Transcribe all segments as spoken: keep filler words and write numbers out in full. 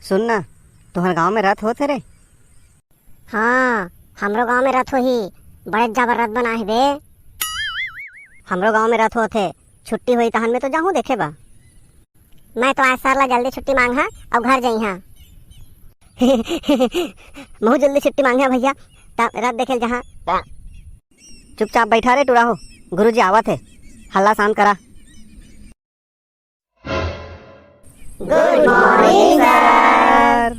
सुन ना, तुहर गांव में रथ होत हे रे? हाँ, हमरो गांव में रथ होही। बड़े जाबर रथ बनाए हे बे। हमरो गांव में रथ होत हे, छुट्टी होई तहन में तो जाहूं देखे बा। मैं तो आज सर ला जल्दी छुट्टी मांगहा अउ घर जइहा। महू जल्दी छुट्टी मांगहा भैया, त रथ देखे ल जहां। चुपचाप बैठा रे टूरा हो, गुरुजी आवत हे, हल्ला शांत करा। गुड मॉर्निंग सर।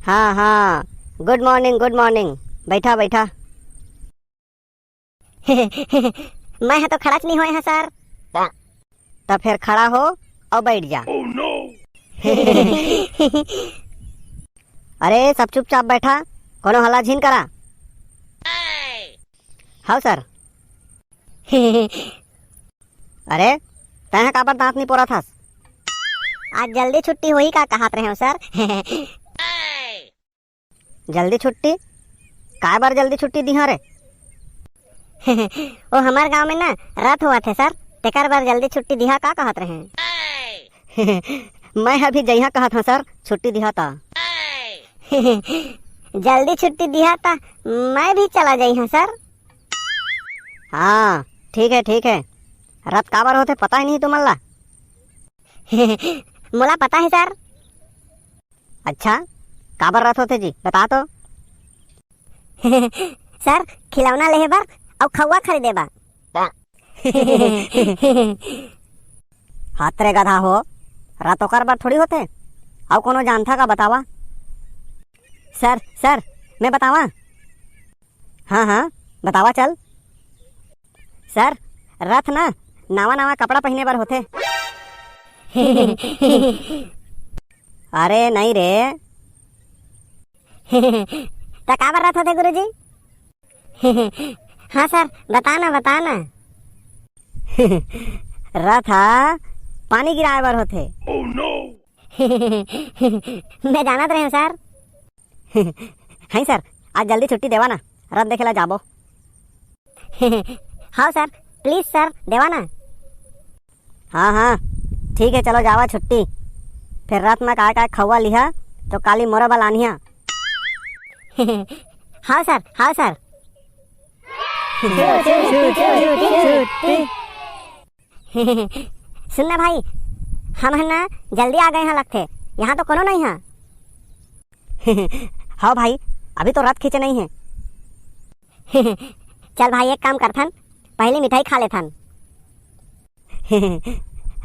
हाँ हाँ, गुड मॉर्निंग, गुड मॉर्निंग। बैठा बैठा। मैं ह तो खड़ाच नहीं होए ह सर। त फेर खड़ा हो अउ बैठ जा। अरे सब चुपचाप बैठा, कोनो हल्ला झिन करा। हव सर। अरे तैं ह काबर दांत नहीं पोरत हस? आज जल्दी छुट्टी होही का कहत रहे हो सर। जल्दी छुट्टी? काय बर जल्दी छुट्टी दिहा रे? ओ हमर गांव में ना रथ होवत हे सर, तेकर बर जल्दी छुट्टी दिहा का कहत रहे। मैं अभी जइहा कहत हूँ सर, छुट्टी दिहा ता। जल्दी छुट्टी दिहा ता मैं भी चला जइहा सर। हाँ ठीक है ठीक है, रथ काबर होथे पता ही नहीं तुमन ला? मोला पता है सर। अच्छा, काबर रथ होथे जी, बता तो। सर, खिलौना लेहे बर अउ खउआ खरीदे बर। हात रे गधा हो, रथ ओकर बर थोड़ी होथे। अउ कोनो जानथा का बतावा? सर सर, मैं बतावा? हाँ हाँ, बतावा चल। सर, रथ ना नावा नावा कपड़ा पहिने बर होथे। अरे नहीं रे। त काबर रथ होथे गुरुजी? हाँ सर, बता ना बता ना। रथ ह पानी गिराए बर होथे। मैं जानत रहे हूँ सर। हाई सर, आज जल्दी छुट्टी देवा ना, रथ देखे ला जाबो। हाँ सर, प्लीज सर, देवा ना। हाँ हाँ, ठीक है, चलो जावा छुट्टी। फिर रथ में काय काय खउआ लिहा तो काली मोरो बर लानिहा। हाँ सर, हाँ सर। छुट्टी। सुन ना भाई, हम ह ना जल्दी आ गए हैं लगथे, यहाँ तो कोनो नहीं है। हाँ भाई, अभी तो रथ खींचे नहीं है। चल भाई, एक काम करथन, पहली मिठाई खा लेथन।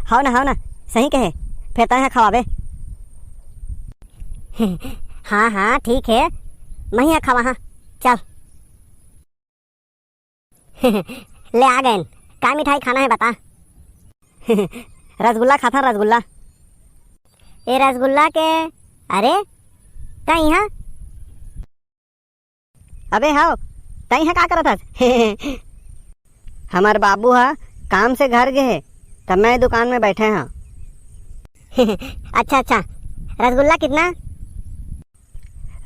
हव ना, हव ना, सही कहे, फेर तैं ह खवाबे। हाँ हाँ ठीक है, मैं ही ह खवा हाँ। चल। ले आ गए, का मिठाई खाना है बता। रसगुल्ला खाता, रसगुल्ला। ए रसगुल्ला के, अरे, तैं यहाँ? अबे हव, तैं ह का करत हस? हमर बाबू ह काम से घर गे हे, त मैं दुकान में बैठे हंव। अच्छा अच्छा, रसगुल्ला कितना?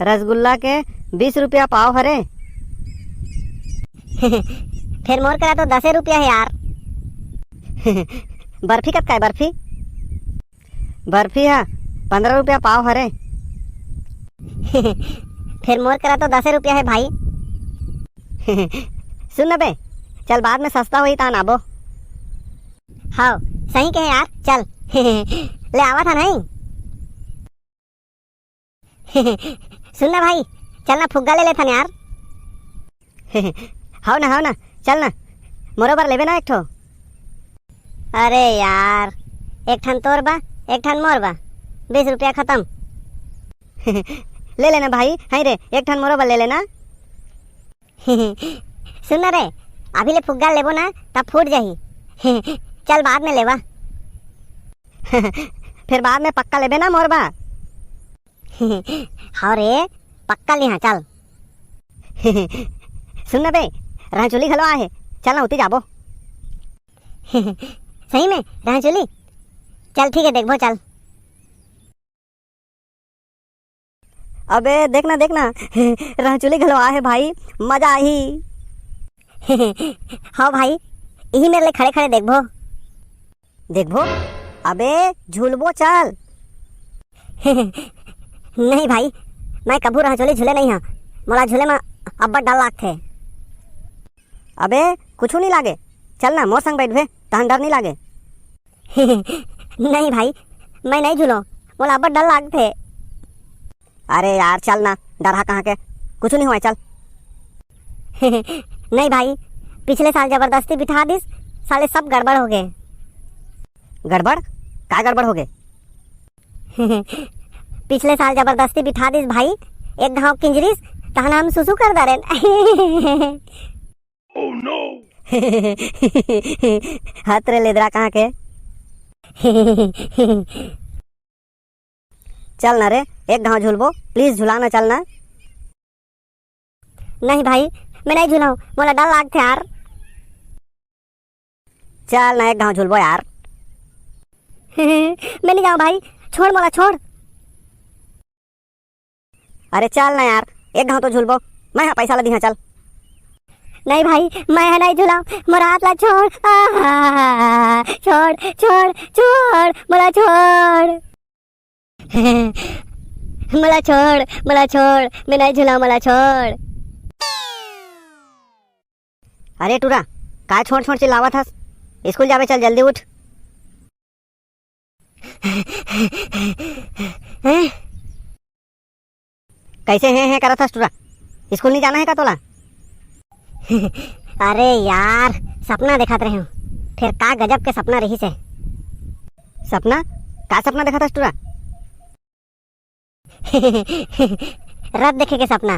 रसगुल्ला के बीस रुपया पाव हरे। फेर मोर करा तो दसे रुपया हे यार। बर्फी कतका हे बर्फी? बर्फी ह पंद्रह रुपया पाव हरे। फेर मोर करा तो दसे रुपया हे भाई। सुन न बे, चल बाद में सस्ता होही तहान आबो। हव, सही कहे यार, चल। ले आवत हन हई। सुन ना भाई, चल ना फुग्गा ले लेथन यार। हव ना, हव ना, चल ना, मोरो बर लेबे ना एक ठो। अरे यार, एक ठन तोर बा, एक ठन मोर बा, बीस रुपया खतम। ले लेना भाई, हई रे, एक ठन मोरो बर ले लेना। सुन ना रे, अभी ले फुग्गा लेबो ना, तब फूट जाही। चल बाद में लेवा। फिर बाद में पक्का लेबे ना मोर बा। हव रे, पक्का लिहा, चल। सुन ना बे, रहंचुली घलो आहे, चल ना उती जाबो। सही में रहंचुली? चल ठीक है, देखबो, चल। अबे देख ना, देख ना, रहंचुली घलो आहे भाई, मजा आही। हव भाई, इही मेर ले खड़े खड़े देखबो। देखबो? अबे झूलबो, चल। नहीं भाई, मैं कभू रहचोली झूले नहीं हंव। मोला झूले म अब्बड़ डर लागथे। अबे, कुछू नहीं लागे। चल ना, मोर संग बैठबे, तहन डर नहीं लागे। नहीं भाई, मैं नहीं झूलों, मोला अब्बड़ डर लागथे। अरे यार, चल ना, डरहा कहाँ के, कुछू नहीं होय, चल। नहीं भाई, पिछले साल जबरदस्ती बिठा दिस, साले सब गड़बड़ हो गए। गड़बड़? का गड़बड़ हो गए? पिछले साल जबरदस्ती बिठा दिस भाई, एक घाव किंजरिस, तहन हम सुसु कर डरेन। हत रे लेदरा कहाँ के। चल ना रे, एक घाव झूलबो, please झूला ना, चल ना। नहीं भाई, मैं नहीं झूलाऊं, मोला डर लागथे यार। चल ना, एक घाव झूलबो यार। मैं नहीं जाऊं भाई, छोड़ मोला, छोड़। अरे चल ना यार, एक घाव तो झूलबो, मैं हा पैसा ला दिहा, चल। नहीं भाई, मैं हा नहीं झूलाऊं, मोर हाथ ला छोड़। आहा, छोड़, छोड़, छोड़, मोला छोड़। मोला छोड़, मोला छोड़, मैं नहीं झूलाऊं, मोला छोड़। अरे टूरा, काय छोड़ छोड़ चिल्लावत हस? स्कूल जाबे, चल जल्दी उठ। हैं? कैसे हैं हैं करत हस टूरा? स्कूल नहीं जाना है का तोला? अरे यार, सपना देखत रहे हूँ, फिर का गजब के सपना रहिस हे। सपना? का सपना देखत हस टूरा? रथ देखे के सपना।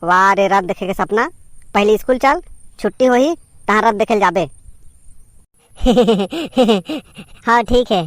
वाह रे, रथ देखे के सपना। पहले स्कूल चल, छुट्टी होही, तहाँ रथ देखे ल जाबे। हाँ, ठीक है।